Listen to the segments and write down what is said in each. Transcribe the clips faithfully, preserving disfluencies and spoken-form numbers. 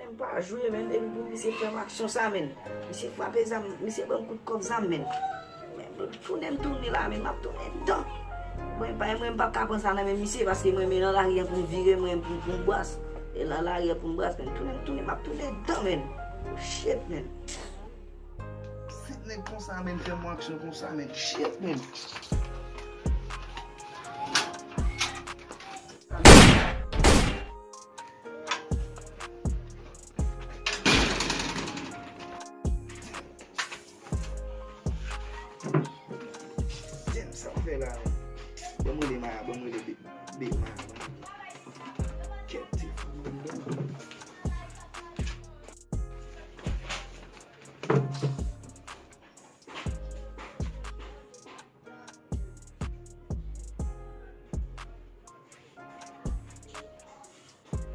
M pa jwe, men, depi pou misye fè m aksyon sa, men. Misye frape zam, misye ban m kout kòb zam, men. Men, tounen m tounen la, men, m ap tounen dan. Mwen pa, mwen, m p ap ka pran sa nan men misye, paske mwen, men nan lari a pou m vire, mwen, pou, pou m bras. E nan lari a pou m bras, men. Tounen m tounen, m ap tounen dan, men. Shit, men. Sèt nèg konsa, men, fè m yon aksyon konsa, men. Shit, men. Damn, sa m fè la, men. Ban m rele Maya, ban m rele Big, Big Maya, ban m rele. Kèt ti fanm nan.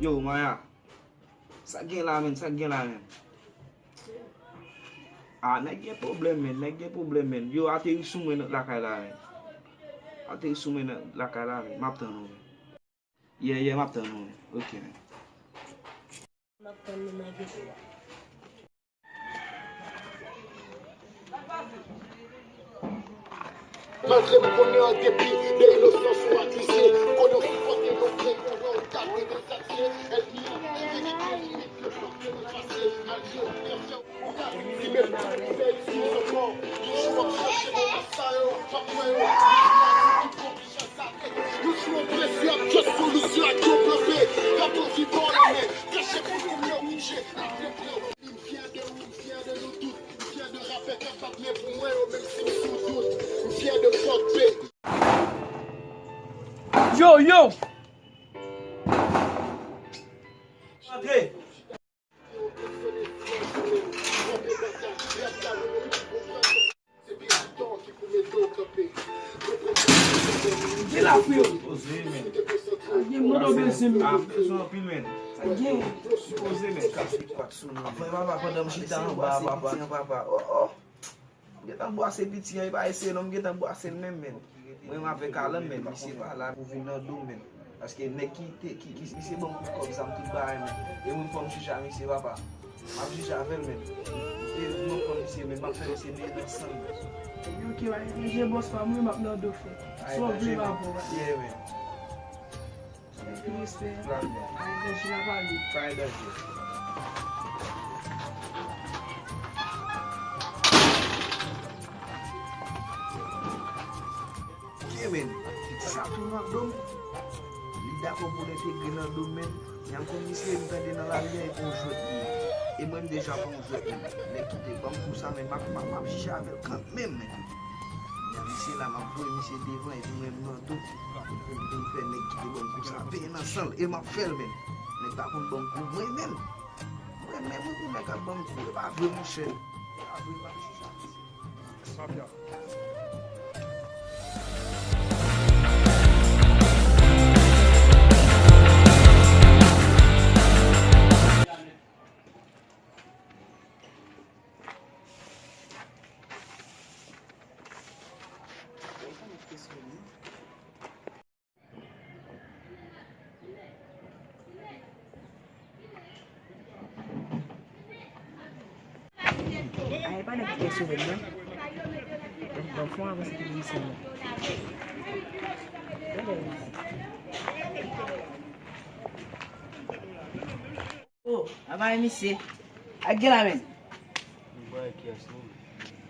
Yo, Maya. Sa k gen la, menn? Sa k gen la, menn? Ah, nèg gen pwoblèm, menn. Nèg gen pwoblèm, menn. Yo, ateri sou mwen nan lakay la, menn. Ateri sou mwen nan lakay la, menn. M ap tann ou, menn. Yeah, yeah, m ap tann ou, menn. Ok, menn. M ap tann nou nan geto a. Malgre m konnen an depi de inosans ou akize, m konnen w sipòte nou byen, konnen w gade de zatye, ènmi an ki ridikil limit le plan ke nou pase, malgre w byen fè w gade, li menm pou fè ekspliz ankò, yon jou w ap chache nan mas sa yo, w ap wè yo, yon jou w ap di ki pwovizyon sa nèg, yon jou w prese ap jwèt solisyon ak yon plan B, y ap anvi ba w lanmen, kache pou kounye w kouje, ap regle w. M fyè de ou, m fyè de nou tout. M fyè de rapè k ap bat men pou mwen yo, menm si m sou dout. M fyè de Fòk P. Yo, yo! Antre! Ki la pou yo? Poze, men. Sa gen mwen bezwen, men. Ah, bezwen anpil, men. Sa gen. Poze, men. Kase kwak sou nou. Anfen, papa, pandan m chita anba, papa, papa. Oh, oh. M gentan bwase piti an, e pa eseye non, m gentan bwase l menm, men. Mwen, m avèk Alan, men. Misye pa la pou vin nan do m, men. Paske nèg ki te, ki, ki, misye ban m kout kòb zam tout bagay, men. E mwen, fò m chita misye, papa. M ap jije avè l, men. E mwen pran misye, men m ap fè misye neye nan san l, men. Epi, ok, wi, men je bòs pa m, wi, m ap nan do, frè. Sa w vle, m ap wè. Yeah, men. Epi, respè. Flag, men. Ay, danje la pale. Fire danje. Ok, men. Piti sa tou nan do m. Li dakò pou l entegre nan do m, men. Jan m konn misye, m tande nan lari a, e pa yon jwèt li ye. E mwen, m deja pa yon jwèt, men. Nèg ki te ban m kou sa, men m ap, m ap, m ap jije avè l kanmenm, men. Jan misye la, m ap voye misye devan, epi mwen, m nan do. Pou m vin fè nèg ki te ban m kou sa peye nan san l, e m ap fè l, men. Nèg pa konn ban m kou, mwen menm. Mwen menm, wi, pou nèg ap ban m kou, e pa vre, monchè. E pa vre, m ap jije avè l. Mafya. Ay, pa nèg ki te sove m nan. Bon, bon, fon avanse ki misye nan. Oh, aba misye. Ak gen la, men. M pa wè kiyès non.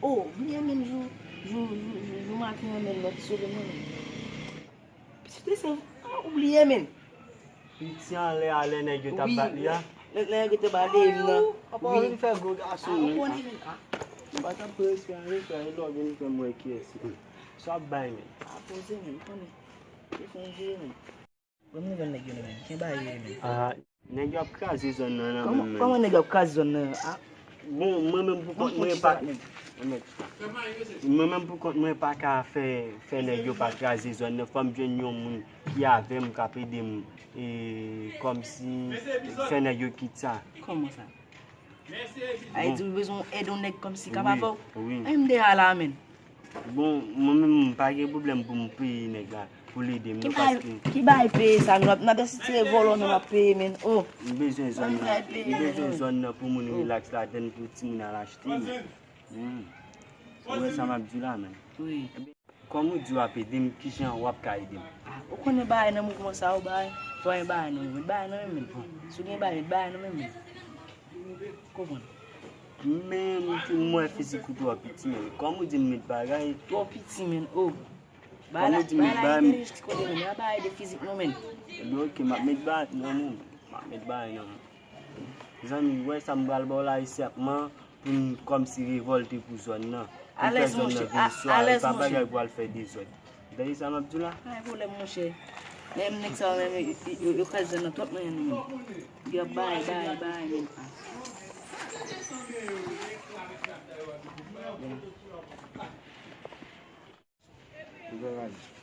Oh, bliye menm jou, jou, jou, jou, jou maten an, men lòt sove m nan, men. Pitit te se, ah, ou bliye, men. Piti anlè a lè nèg yo t ap bat li a. Lè, lè nèg yo te bat li, m nan. Apa w vin fè gwo gason, men. M pa t ap pran respè anyen, frè, e lè w vin fè m wè kiyès. Sa w ap bay, men. A poze, men, m konnen. Ou fè yon vire, men. Ban m nouvèl nèg yo non, men. Kenbe yo, men. Ah, nèg yo ap kraze zòn nan, nan menm, men. Kòman nèg yo ap kraze zòn nan? Ah. Bon, mwen menm pou kont mwen pa, mwen menm pou kont mwen pa ka fè, fè nèg yo pa kraze zòn nan. Fò m jwenn yon moun ki avè m, k ap ede m, e, kòmsi fè nèg yo kit sa. Kòman sa? Ay di ou bezwen èd yon nèg kòmsi k ap avè w? Wi, wi. Ay, m dèyè la, men. Bon, mwen menm, m pa gen pwoblèm pou m peye nèg la. pou l ede m non, paske ki bay peye sa nou ap n ap asiste vòlò nou ap peye men oh. M bezwen zòn nan, m bezwen zòn nan pou moun rilaks ladann pou timoun al achte. Ou wè sa m ap di w la men. Kòm ou di w ap ede m, kijan w ap ka ede m? Ou konnen bagay nan mouvman sa yo bagay, fò gen bagay nan men, met bagay nan men men. Si w gen bagay, met bagay nan men men. Konprann? Men m wè fizik ou twò piti men. Kòm ou di m met bagay? Twò piti men oh. Kòm ou di m met bagay? Bagay de fizik non men. Ebyen oke, m ap met bagay nan men. M ap met bagay nan men. Zanmi, ou wè sa m pral ba w la isit man, pou m kòmsi revòlte pou zòn nan. Pou m fè zòn nan vin swa, e pa bagay pou al fè dezòd. Ou tande sa m ap di w la? Pa gen pwoblèm monchè. Men nèg sa yo menm yo kraze zòn nan twòp nan men nou menm. Y ap bay, bay, bay menm. Ou fè rale.